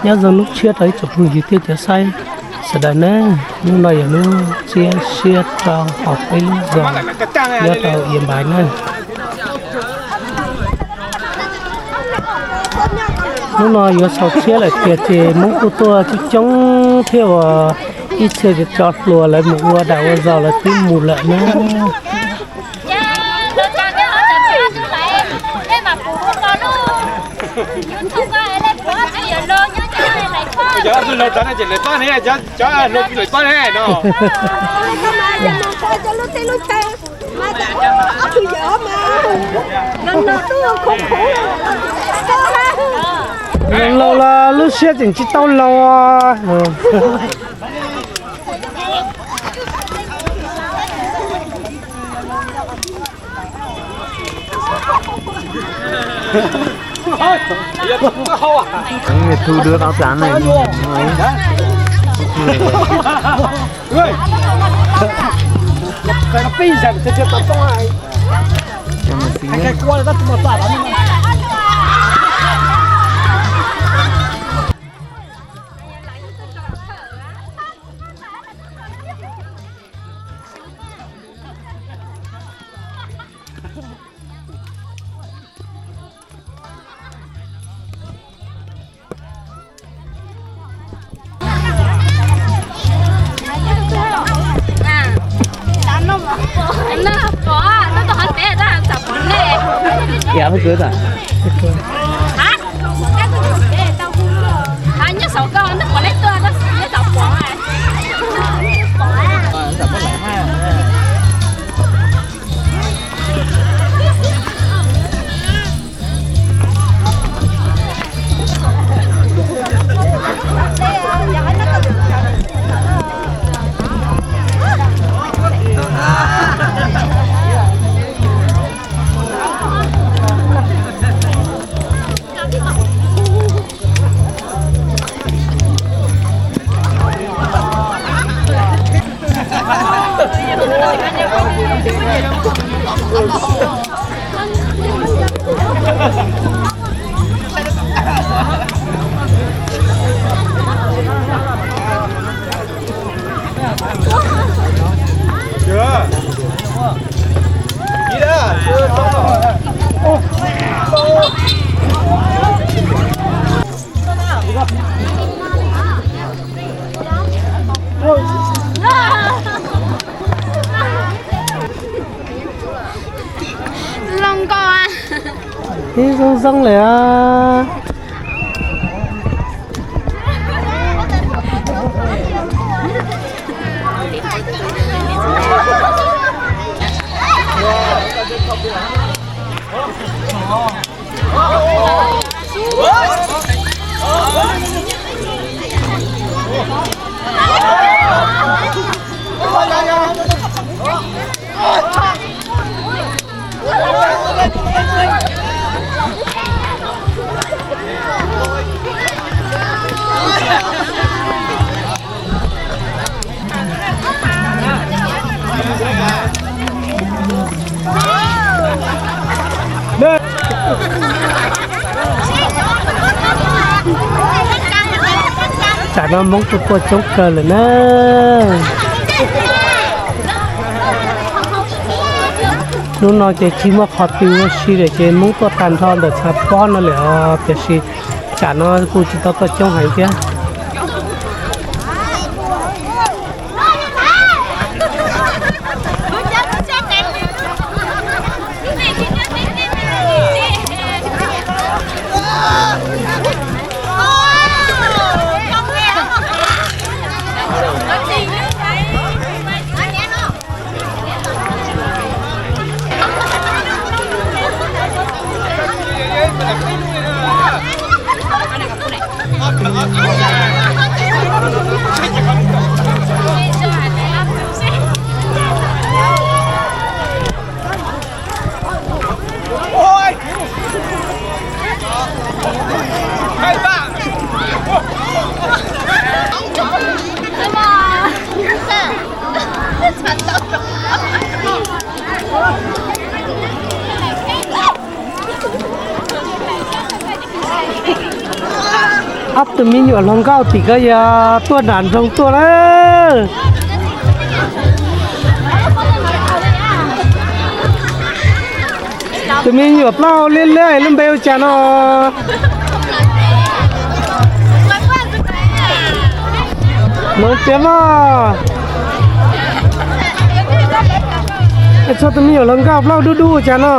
Nyob zoo hnub tshiab rau ib tsoom phooj ywg thiab cov saib sawv daws na. Hnub no yog hnub txiab siab rau hauv peb lub zos nyob rau Yia Npaiv na. Hnub no yuav xaus tshiab lawm tiag ces Hmoob kuj tuaj coob coob thiab uas ib txhia cov hluas lawv mus ua dam ua zog lawv twb mus lawm na. Laus los lub siab tseem tsis tau laus. Thu đứa cáo trán này. Zoo zoo lawm. Tsam no Hmoob tuaj tuaj coob kawg lawm na. Hnub no ces tsis muaj qhov twg ua si lawm ces Hmoob tuaj tag nrho ntawm txhais pob no lawm os, tiam sis tsam no kuj tsis tau tuaj coob heev thiab. Ob tug me nyuam hluas nkauj tim ko yog tuaj nram nroog tuaj lawm. Tus me nyuam plaub liab liab lub npe ua cas no? Hmoov Tiav Moj. Txhua tus me nyuam hluas nkauj plaub dub dub ua cas no?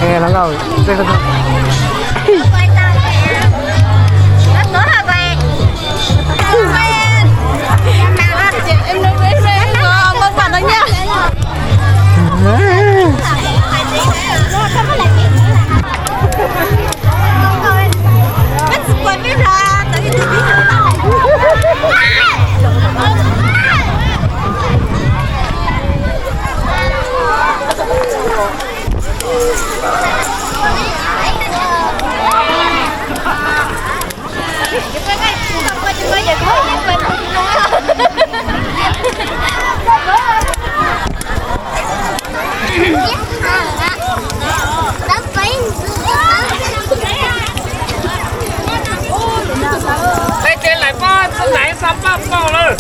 Tej ces lawv poj txog naiv xa paj pom lawm.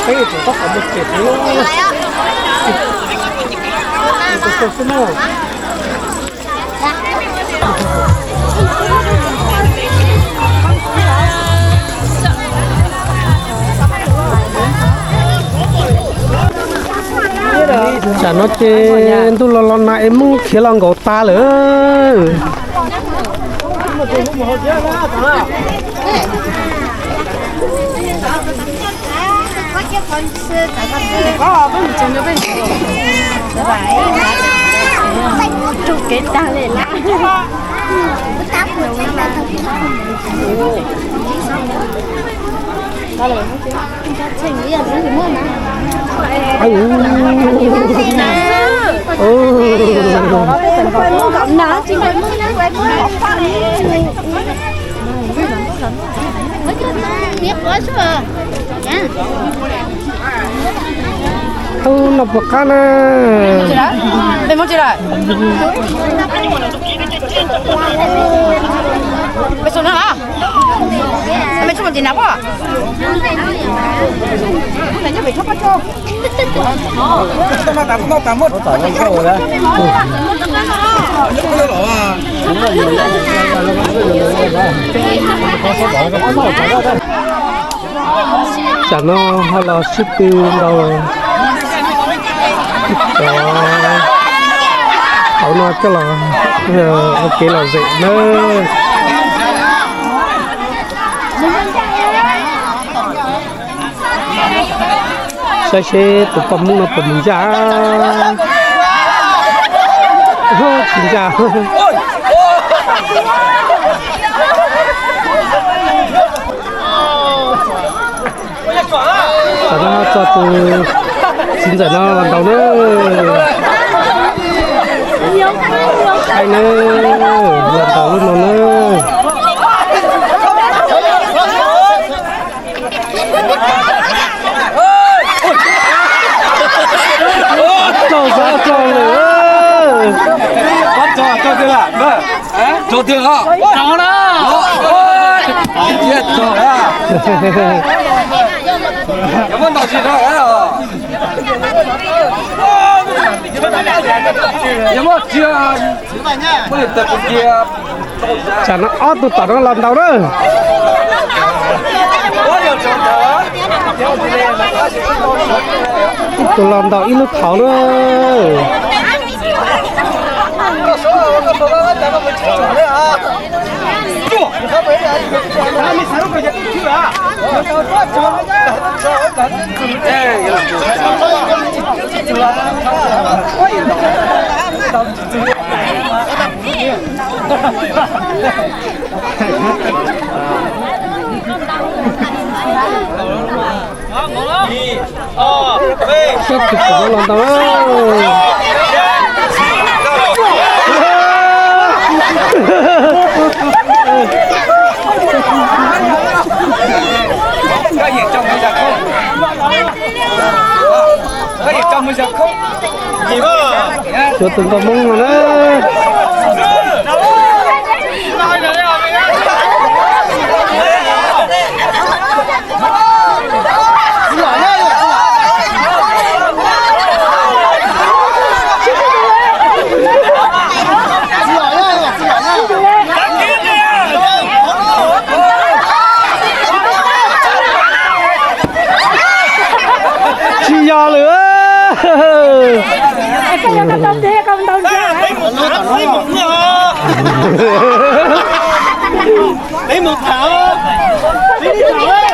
Peb tus tau qhov mus tsev xwb na. Tsam no ces ntuj los los nag es Hmoob khiav los nkaum tas lawm. Ub, no puas qab na? Tsam no ho los sib tw ntaus cov hauv no coj los ua kev lom zem nawb. Saib seb tus poj Hmoob no puas mus ncaj. Tsis ncaj. Tam no tso tus txiv ntxawm no los ntaus na. Ai na, los ntaus lub no na. Tsaug zog tsaug lawm. Tsaug twg os? Tsaug na. Tsaug na. Yuav muab ntaus tsis tau os. Yuav muab tsis, muab li tawm kuv cia. Tsam no ob tug tom no los ntaus na. Ib tug los ntaus ib lub thaum na. Sab tim kuv los ntau. Tshuav tus nkauj Hmoob no na. Koj tau ntiag, koj tau ntiag. Peb mus tham, peb mus tham, peb mus tham.